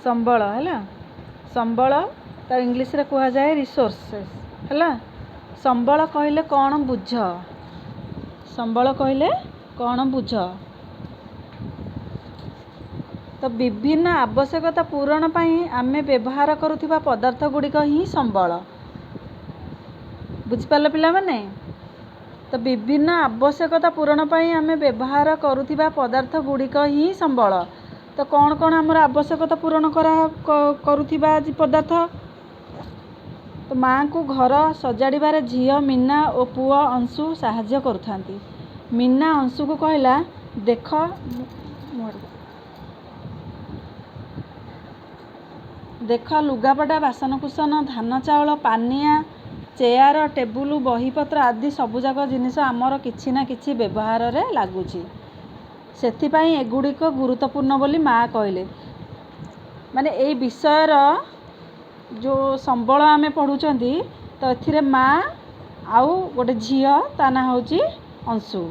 ସମ୍ବଳ ହେଲା। ସମ୍ବଳ ତା ଇଂଲିଶରେ କୁହାଯାଏ ରିସୋର୍ସେସ୍। ହେଲା, ସମ୍ବଳ କହିଲେ କ'ଣ ବୁଝ? ସମ୍ବଳ କହିଲେ କ'ଣ ବୁଝ? ତ ବିଭିନ୍ନ ଆବଶ୍ୟକତା ପୂରଣ ପାଇଁ ଆମେ ବ୍ୟବହାର କରୁଥିବା ପଦାର୍ଥ ଗୁଡ଼ିକ ହିଁ ସମ୍ବଳ। ବୁଝିପାରିଲ ପିଲାମାନେ? ତ ବିଭିନ୍ନ ଆବଶ୍ୟକତା ପୂରଣ ପାଇଁ ଆମେ ବ୍ୟବହାର କରୁଥିବା ପଦାର୍ଥ ଗୁଡ଼ିକ ହିଁ ସମ୍ବଳ। ତ କ'ଣ କ'ଣ ଆମର ଆବଶ୍ୟକତା ପୂରଣ କରୁଥିବା ପଦାର୍ଥ? ତ ମାଆଙ୍କୁ ଘର ସଜାଡ଼ିବାରେ ଝିଅ ମୀନା ଓ ପୁଅ ଅଂଶୁ ସାହାଯ୍ୟ କରୁଥାନ୍ତି। ମୀନା ଅଂଶୁକୁ କହିଲା, ଦେଖ ଦେଖ, ଲୁଗାପଟା, ବାସନକୁସନ, ଧାନ ଚାଉଳ, ପାନିଆ, ଚେୟାର, ଟେବୁଲ, ବହିପତ୍ର ଆଦି ସବୁଯାକ ଜିନିଷ ଆମର କିଛି ନା କିଛି ବ୍ୟବହାରରେ ଲାଗୁଛି। ସେଥିପାଇଁ ଏଗୁଡ଼ିକ ଗୁରୁତ୍ୱପୂର୍ଣ୍ଣ ବୋଲି ମା' କହିଲେ। ମାନେ ଏଇ ବିଷୟର ଯେଉଁ ସମ୍ବଳ ଆମେ ପଢ଼ୁଛନ୍ତି, ତ ଏଥିରେ ମା' ଆଉ ଗୋଟେ ଝିଅ, ତା ନାଁ ହେଉଛି ଅଂଶୁ।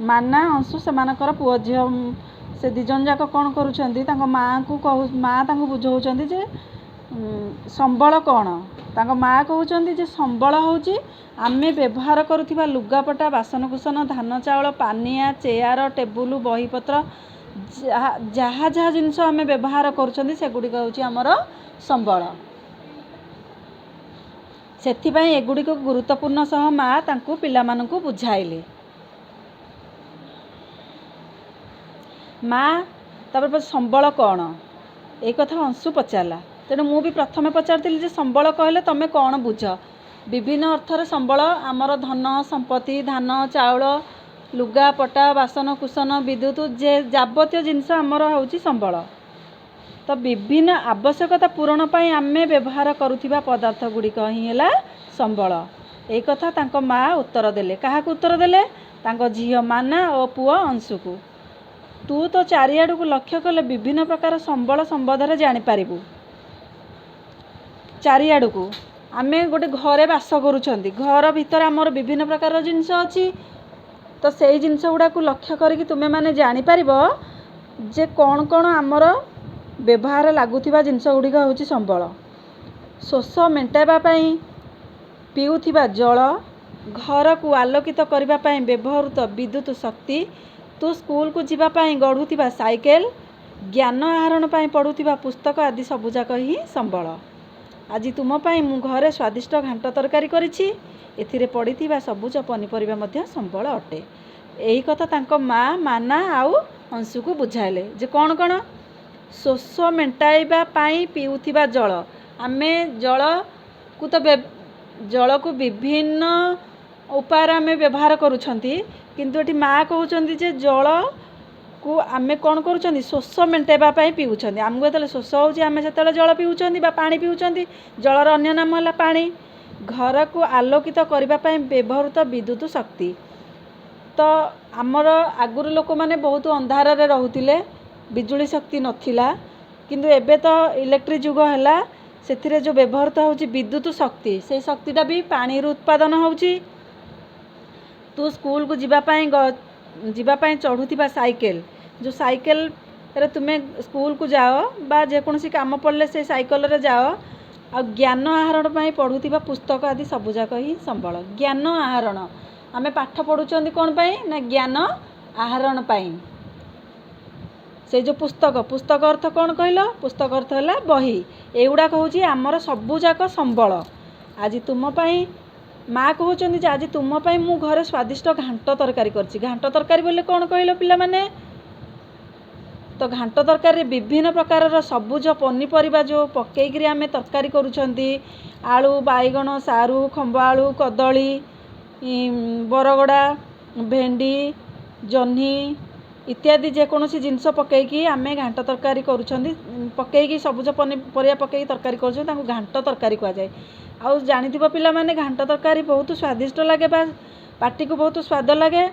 ମାନା, ଅଂଶୁ ସେମାନଙ୍କର ପୁଅ ଝିଅ। ସେ ଦୁଇ ଜଣ ଯାକ କ'ଣ କରୁଛନ୍ତି? ତାଙ୍କ ମାଆଙ୍କୁ କହୁ, ମା' ତାଙ୍କୁ ବୁଝାଉଛନ୍ତି ଯେ ସମ୍ବଳ କ'ଣ। ତାଙ୍କ ମା' କହୁଛନ୍ତି ଯେ ସମ୍ବଳ ହେଉଛି ଆମେ ବ୍ୟବହାର କରୁଥିବା ଲୁଗାପଟା, ବାସନକୁସନ, ଧାନ ଚାଉଳ, ପାନିଆ, ଚେୟାର, ଟେବୁଲ, ବହିପତ୍ର, ଯାହା ଯାହା ଯାହା ଜିନିଷ ଆମେ ବ୍ୟବହାର କରୁଛନ୍ତି, ସେଗୁଡ଼ିକ ହେଉଛି ଆମର ସମ୍ବଳ। ସେଥିପାଇଁ ଏଗୁଡ଼ିକୁ ଗୁରୁତ୍ୱପୂର୍ଣ୍ଣ ସହ ମା' ତାଙ୍କୁ ପିଲାମାନଙ୍କୁ ବୁଝାଇଲେ। ମା ତାପରେ, ସମ୍ବଳ କ'ଣ? ଏଇ କଥା ଅଂଶୁ ପଚାରିଲା। ତେଣୁ ମୁଁ ବି ପ୍ରଥମେ ପଚାରିଥିଲି ଯେ ସମ୍ବଳ କହିଲେ ତମେ କ'ଣ ବୁଝ? ବିଭିନ୍ନ ଅର୍ଥରେ ସମ୍ବଳ ଆମର ଧନ ସମ୍ପତ୍ତି, ଧାନ ଚାଉଳ, ଲୁଗାପଟା, ବାସନକୁସନ, ବିଦ୍ୟୁତ, ଯେ ଯାବତୀୟ ଜିନିଷ ଆମର ହେଉଛି ସମ୍ବଳ। ତ ବିଭିନ୍ନ ଆବଶ୍ୟକତା ପୂରଣ ପାଇଁ ଆମେ ବ୍ୟବହାର କରୁଥିବା ପଦାର୍ଥ ଗୁଡ଼ିକ ହିଁ ହେଲା ସମ୍ବଳ। ଏଇ କଥା ତାଙ୍କ ମା ଉତ୍ତର ଦେଲେ। କାହାକୁ ଉତ୍ତର ଦେଲେ? ତାଙ୍କ ଝିଅ ମାନା ଓ ପୁଅ ଅଂଶୁକୁ। ତୁ ତ ଚାରିଆଡ଼କୁ ଲକ୍ଷ୍ୟ କଲେ ବିଭିନ୍ନ ପ୍ରକାର ସମ୍ବଳ ସମ୍ବନ୍ଧରେ ଜାଣିପାରିବୁ। ଚାରିଆଡ଼କୁ, ଆମେ ଗୋଟେ ଘରେ ବାସ କରୁଛନ୍ତି, ଘର ଭିତରେ ଆମର ବିଭିନ୍ନ ପ୍ରକାରର ଜିନିଷ ଅଛି। ତ ସେଇ ଜିନିଷ ଗୁଡ଼ାକୁ ଲକ୍ଷ୍ୟ କରିକି ତୁମେମାନେ ଜାଣିପାରିବ ଯେ କ'ଣ କ'ଣ ଆମର ବ୍ୟବହାର ଲାଗୁଥିବା ଜିନିଷ ଗୁଡ଼ିକ ହେଉଛି ସମ୍ବଳ। ଶୋଷ ମେଣ୍ଟାଇବା ପାଇଁ ପିଉଥିବା ଜଳ, ଘରକୁ ଆଲୋକିତ କରିବା ପାଇଁ ବ୍ୟବହୃତ ବିଦ୍ୟୁତ ଶକ୍ତି, ତୁ ସ୍କୁଲକୁ ଯିବା ପାଇଁ ଗଢ଼ୁଥିବା ସାଇକେଲ, ଜ୍ଞାନ ଆହରଣ ପାଇଁ ପଢ଼ୁଥିବା ପୁସ୍ତକ ଆଦି ସବୁଯାକ ହିଁ ସମ୍ବଳ। ଆଜି ତୁମ ପାଇଁ ମୁଁ ଘରେ ସ୍ୱାଦିଷ୍ଟ ଘାଣ୍ଟ ତରକାରୀ କରିଛି। ଏଥିରେ ପଡ଼ିଥିବା ସବୁଜ ପନିପରିବା ମଧ୍ୟ ସମ୍ବଳ ଅଟେ। ଏହି କଥା ତାଙ୍କ ମା ମାନା ଆଉ ଅଂଶୁକୁ ବୁଝାଇଲେ ଯେ କ'ଣ କ'ଣ। ଶୋଷ ମେଣ୍ଟାଇବା ପାଇଁ ପିଉଥିବା ଜଳ, ଆମେ ଜଳକୁ ତ ଜଳକୁ ବିଭିନ୍ନ ଉପାୟରେ ଆମେ ବ୍ୟବହାର କରୁଛନ୍ତି, କିନ୍ତୁ ଏଠି ମା କହୁଛନ୍ତି ଯେ ଜଳକୁ ଆମେ କ'ଣ କରୁଛନ୍ତି? ଶୋଷ ମେଣ୍ଟାଇବା ପାଇଁ ପିଉଛନ୍ତି। ଆମକୁ ଯେତେବେଳେ ଶୋଷ ହେଉଛି, ଆମେ ସେତେବେଳେ ଜଳ ପିଉଛନ୍ତି ବା ପାଣି ପିଉଛନ୍ତି। ଜଳର ଅନ୍ୟ ନାମ ହେଲା ପାଣି। ଘରକୁ ଆଲୋକିତ କରିବା ପାଇଁ ବ୍ୟବହୃତ ବିଦ୍ୟୁତ ଶକ୍ତି। ତ ଆମର ଆଗରୁ ଲୋକମାନେ ବହୁତ ଅନ୍ଧାରରେ ରହୁଥିଲେ, ବିଜୁଳି ଶକ୍ତି ନଥିଲା। କିନ୍ତୁ ଏବେ ତ ଇଲେକ୍ଟ୍ରିକ୍ ଯୁଗ ହେଲା, ସେଥିରେ ଯେଉଁ ବ୍ୟବହୃତ ହେଉଛି ବିଦ୍ୟୁତ ଶକ୍ତି, ସେଇ ଶକ୍ତିଟା ବି ପାଣିରୁ ଉତ୍ପାଦନ ହେଉଛି। ତୁ ସ୍କୁଲକୁ ଯିବା ପାଇଁ ଚଢ଼ୁଥିବା ସାଇକେଲ, ଯେଉଁ ସାଇକେଲରେ ତୁମେ ସ୍କୁଲକୁ ଯାଅ ବା ଯେକୌଣସି କାମ ପଡ଼ିଲେ ସେ ସାଇକେଲରେ ଯାଅ, ଆଉ ଜ୍ଞାନ ଆହରଣ ପାଇଁ ପଢ଼ୁଥିବା ପୁସ୍ତକ ଆଦି ସବୁଯାକ ହିଁ ସମ୍ବଳ। ଜ୍ଞାନ ଆହରଣ, ଆମେ ପାଠ ପଢ଼ୁଛନ୍ତି କ'ଣ ପାଇଁ ନା ଜ୍ଞାନ ଆହରଣ ପାଇଁ। ସେ ଯେଉଁ ପୁସ୍ତକ, ପୁସ୍ତକ ଅର୍ଥ କ'ଣ କହିଲ? ପୁସ୍ତକ ଅର୍ଥ ହେଲା ବହି। ଏଇଗୁଡ଼ାକ ହେଉଛି ଆମର ସବୁଯାକ ସମ୍ବଳ। ଆଜି ତୁମ ପାଇଁ, ମା କହୁଛନ୍ତି ଯେ ଆଜି ତୁମ ପାଇଁ ମୁଁ ଘରେ ସ୍ୱାଦିଷ୍ଟ ଘାଣ୍ଟ ତରକାରୀ କରିଛି। ଘାଣ୍ଟ ତରକାରୀ ବୋଲେ କ'ଣ କହିଲ ପିଲାମାନେ? ତ ଘାଣ୍ଟ ତରକାରୀରେ ବିଭିନ୍ନ ପ୍ରକାରର ସବୁଜ ପନିପରିବା ଯେଉଁ ପକେଇକିରି ଆମେ ତରକାରୀ କରୁଛନ୍ତି, ଆଳୁ, ବାଇଗଣ, ସାରୁ, ଖମ୍ବ ଆଳୁ, କଦଳୀ, ବରଗଡ଼ା, ଭେଣ୍ଡି, ଜହ୍ନି ଇତ୍ୟାଦି, ଯେକୌଣସି ଜିନିଷ ପକେଇକି ଆମେ ଘାଣ୍ଟ ତରକାରୀ କରୁଛନ୍ତି, ପକେଇକି ସବୁଜ ପନିପରିବା ପକେଇକି ତରକାରୀ କରୁଛନ୍ତି, ତାକୁ ଘାଣ୍ଟ ତରକାରୀ କୁହାଯାଏ। ଆଉ ଜାଣିଥିବ ପିଲାମାନେ, ଘାଣ୍ଟ ତରକାରୀ ବହୁତ ସ୍ୱାଦିଷ୍ଟ ଲାଗେ ବା ପାଟିକୁ ବହୁତ ସ୍ୱାଦ ଲାଗେ।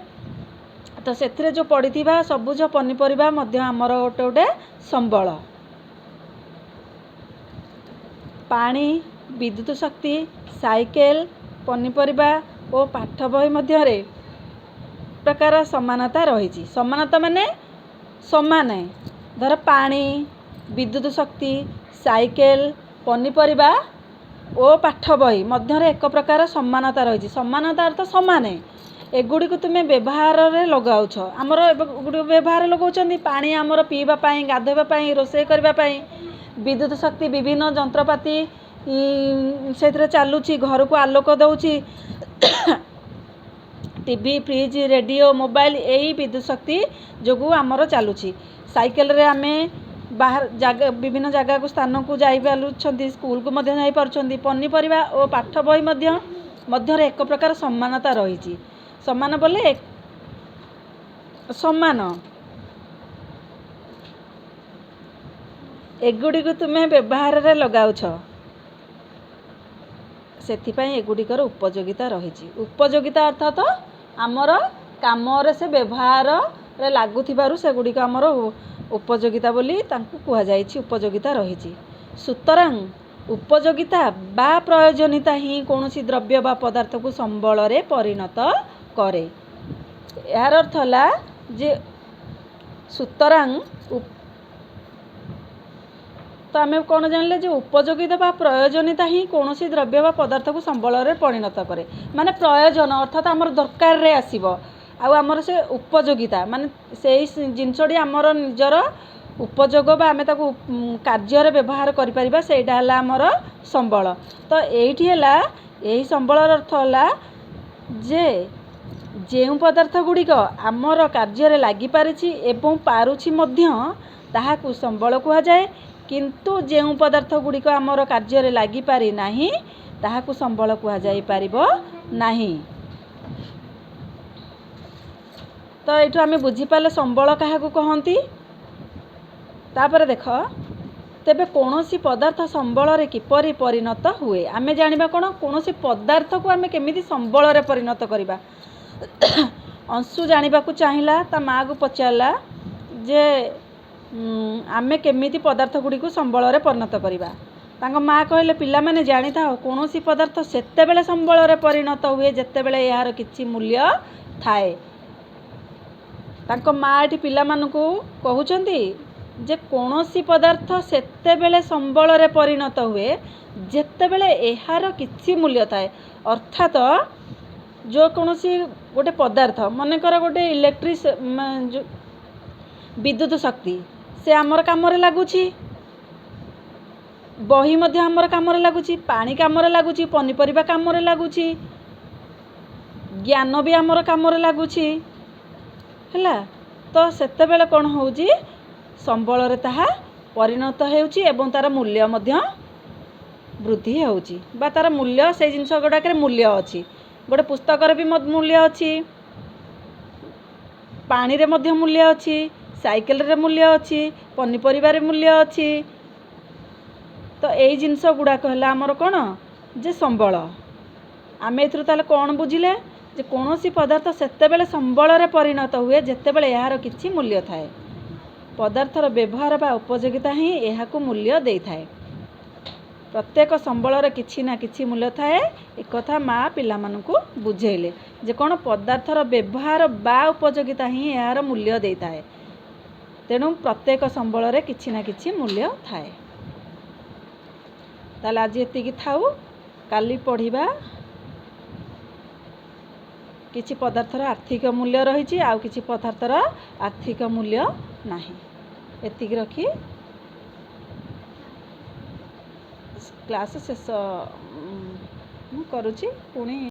ତ ସେଥିରେ ଯେଉଁ ପଡ଼ିଥିବା ସବୁଜ ପନିପରିବା ମଧ୍ୟ ଆମର ଗୋଟେ ଗୋଟେ ସମ୍ବଳ। ପାଣି, ବିଦ୍ୟୁତ ଶକ୍ତି, ସାଇକେଲ, ପନିପରିବା ଓ ପାଠ ବହି ମଧ୍ୟରେ ପ୍ରକାର ସମାନତା ରହିଛି। ସମାନତା ମାନେ ସମାନ। ଧର ପାଣି, ବିଦ୍ୟୁତ ଶକ୍ତି, ସାଇକେଲ, ପନିପରିବା ଓ ପାଠ ବହି ମଧ୍ୟରେ ଏକ ପ୍ରକାର ସମାନତା ରହିଛି। ସମାନତା ଅର୍ଥ ସମାନେ। ଏଗୁଡ଼ିକୁ ତୁମେ ବ୍ୟବହାରରେ ଲଗାଉଛ। ଆମର ଏଗୁଡ଼ିକ ବ୍ୟବହାର ଲଗାଉଛନ୍ତି। ପାଣି ଆମର ପିଇବା ପାଇଁ, ଗାଧୋଇବା ପାଇଁ, ରୋଷେଇ କରିବା ପାଇଁ। ବିଦ୍ୟୁତ ଶକ୍ତି, ବିଭିନ୍ନ ଯନ୍ତ୍ରପାତି ସେଥିରେ ଚାଲୁଛି, ଘରକୁ ଆଲୋକ ଦେଉଛି। ଟିଭି, ଫ୍ରିଜ୍, ରେଡ଼ିଓ, ମୋବାଇଲ ଏଇ ବିଦ୍ୟୁତ ଶକ୍ତି ଯୋଗୁଁ ଆମର ଚାଲୁଛି। ସାଇକେଲରେ ଆମେ ବାହାର ଜାଗା, ବିଭିନ୍ନ ଜାଗାକୁ, ସ୍ଥାନକୁ ଯାଇପାରୁଛନ୍ତି, ସ୍କୁଲକୁ ମଧ୍ୟ ଯାଇପାରୁଛନ୍ତି। ପନିପରିବା ଓ ପାଠ ବହି ମଧ୍ୟରେ ଏକ ପ୍ରକାର ସମାନତା ରହିଛି। ସମାନ ବୋଲେ ସମାନ। ଏଗୁଡ଼ିକୁ ତୁମେ ବ୍ୟବହାରରେ ଲଗାଉଛ, ସେଥିପାଇଁ ଏଗୁଡ଼ିକର ଉପଯୋଗିତା ରହିଛି। ଉପଯୋଗିତା ଅର୍ଥାତ ଆମର କାମରେ ସେ ବ୍ୟବହାରରେ ଲାଗୁଥିବାରୁ ସେଗୁଡ଼ିକ ଆମର ଉପଯୋଗିତା ବୋଲି ତାଙ୍କୁ କୁହାଯାଇଛି, ଉପଯୋଗିତା ରହିଛି। ସୁତରାଂ ଉପଯୋଗିତା ବା ପ୍ରୟୋଜନୀୟତା ହିଁ କୌଣସି ଦ୍ରବ୍ୟ ବା ପଦାର୍ଥକୁ ସମ୍ବଳରେ ପରିଣତ କରେ। ଏହାର ଅର୍ଥ ହେଲା ଯେ ସୁତରାଂ, ତ ଆମେ କ'ଣ ଜାଣିଲେ ଯେ ଉପଯୋଗିତା ବା ପ୍ରୟୋଜନୀୟତା ହିଁ କୌଣସି ଦ୍ରବ୍ୟ ବା ପଦାର୍ଥକୁ ସମ୍ବଳରେ ପରିଣତ କରେ। ମାନେ ପ୍ରୟୋଜନ ଅର୍ଥାତ ଆମର ଦରକାରରେ ଆସିବ, ଆଉ ଆମର ସେ ଉପଯୋଗିତା ମାନେ ସେଇ ଜିନିଷଟି ଆମର ନିଜର ଉପଯୋଗ ବା ଆମେ ତାକୁ କାର୍ଯ୍ୟରେ ବ୍ୟବହାର କରିପାରିବା, ସେଇଟା ହେଲା ଆମର ସମ୍ବଳ। ତ ଏଇଠି ହେଲା, ଏହି ସମ୍ବଳର ଅର୍ଥ ହେଲା ଯେ ଯେଉଁ ପଦାର୍ଥ ଗୁଡ଼ିକ ଆମର କାର୍ଯ୍ୟରେ ଲାଗିପାରିଛି ଏବଂ ପାରୁଛି ମଧ୍ୟ, ତାହାକୁ ସମ୍ବଳ କୁହାଯାଏ। କିନ୍ତୁ ଯେଉଁ ପଦାର୍ଥ ଗୁଡ଼ିକ ଆମର କାର୍ଯ୍ୟରେ ଲାଗିପାରି ନାହିଁ, ତାହାକୁ ସମ୍ବଳ କୁହାଯାଇପାରିବ ନାହିଁ। ତ ଏଇଠୁ ଆମେ ବୁଝିପାରିଲେ ସମ୍ବଳ କାହାକୁ କହନ୍ତି। ତାପରେ ଦେଖ, ତେବେ କୌଣସି ପଦାର୍ଥ ସମ୍ବଳରେ କିପରି ପରିଣତ ହୁଏ? ଆମେ ଜାଣିବା କ'ଣ, କୌଣସି ପଦାର୍ଥକୁ ଆମେ କେମିତି ସମ୍ବଳରେ ପରିଣତ କରିବା। ଅଂଶୁ ଜାଣିବାକୁ ଚାହିଁଲା, ତା ମାଆକୁ ପଚାରିଲା ଯେ ଆମେ କେମିତି ପଦାର୍ଥ ଗୁଡ଼ିକୁ ସମ୍ବଳରେ ପରିଣତ କରିବା। ତାଙ୍କ ମା କହିଲେ, ପିଲାମାନେ ଜାଣିଥାଅ, କୌଣସି ପଦାର୍ଥ ସେତେବେଳେ ସମ୍ବଳରେ ପରିଣତ ହୁଏ ଯେତେବେଳେ ଏହାର କିଛି ମୂଲ୍ୟ ଥାଏ। ତାଙ୍କ ମା ଏଠି ପିଲାମାନଙ୍କୁ କହୁଛନ୍ତି ଯେ କୌଣସି ପଦାର୍ଥ ସେତେବେଳେ ସମ୍ବଳରେ ପରିଣତ ହୁଏ ଯେତେବେଳେ ଏହାର କିଛି ମୂଲ୍ୟ ଥାଏ। ଅର୍ଥାତ ଯେକୌଣସି ଗୋଟେ ପଦାର୍ଥ, ମନେକର ଗୋଟେ ଇଲେକ୍ଟ୍ରିକ୍ ବିଦ୍ୟୁତ ଶକ୍ତି, ସେ ଆମର କାମରେ ଲାଗୁଛି। ବହି ମଧ୍ୟ ଆମର କାମରେ ଲାଗୁଛି, ପାଣି କାମରେ ଲାଗୁଛି, ପନିପରିବା କାମରେ ଲାଗୁଛି, ଜ୍ଞାନ ବି ଆମର କାମରେ ଲାଗୁଛି। ହେଲା ତ ସେତେବେଳେ କ'ଣ ହେଉଛି? ସମ୍ବଳରେ ତାହା ପରିଣତ ହେଉଛି ଏବଂ ତା'ର ମୂଲ୍ୟ ମଧ୍ୟ ବୃଦ୍ଧି ହେଉଛି, ବା ତା'ର ମୂଲ୍ୟ, ସେଇ ଜିନିଷ ଗୁଡ଼ାକରେ ମୂଲ୍ୟ ଅଛି। ଗୋଟେ ପୁସ୍ତକରେ ବି ମୂଲ୍ୟ ଅଛି, ପାଣିରେ ମଧ୍ୟ ମୂଲ୍ୟ ଅଛି, ସାଇକେଲରେ ମୂଲ୍ୟ ଅଛି, ପନିପରିବାରେ ମୂଲ୍ୟ ଅଛି। ତ ଏଇ ଜିନିଷ ଗୁଡ଼ାକ ହେଲା ଆମର କ'ଣ ଯେ ସମ୍ବଳ। ଆମେ ଏଥିରୁ ତାହେଲେ କ'ଣ ବୁଝିଲେ ଯେ କୌଣସି ପଦାର୍ଥ ସେତେବେଳେ ସମ୍ବଳରେ ପରିଣତ ହୁଏ ଯେତେବେଳେ ଏହାର କିଛି ମୂଲ୍ୟ ଥାଏ। ପଦାର୍ଥର ବ୍ୟବହାର ବା ଉପଯୋଗିତା ହିଁ ଏହାକୁ ମୂଲ୍ୟ ଦେଇଥାଏ। ପ୍ରତ୍ୟେକ ସମ୍ବଳର କିଛି ନା କିଛି ମୂଲ୍ୟ ଥାଏ। ଏକଥା ମା ପିଲାମାନଙ୍କୁ ବୁଝେଇଲେ ଯେ କ'ଣ, ପଦାର୍ଥର ବ୍ୟବହାର ବା ଉପଯୋଗିତା ହିଁ ଏହାର ମୂଲ୍ୟ ଦେଇଥାଏ। ତେଣୁ ପ୍ରତ୍ୟେକ ସମ୍ବଳରେ କିଛି ନା କିଛି ମୂଲ୍ୟ ଥାଏ। ତାହେଲେ ଆଜି ଏତିକି ଥାଉ, କାଲି ପଢ଼ିବା। କିଛି ପଦାର୍ଥର ଆର୍ଥିକ ମୂଲ୍ୟ ରହିଛି, ଆଉ କିଛି ପଦାର୍ଥର ଆର୍ଥିକ ମୂଲ୍ୟ ନାହିଁ। ଏତିକି ରଖି କ୍ଲାସ୍ ଶେଷ ମୁଁ କରୁଛି ପୁଣି।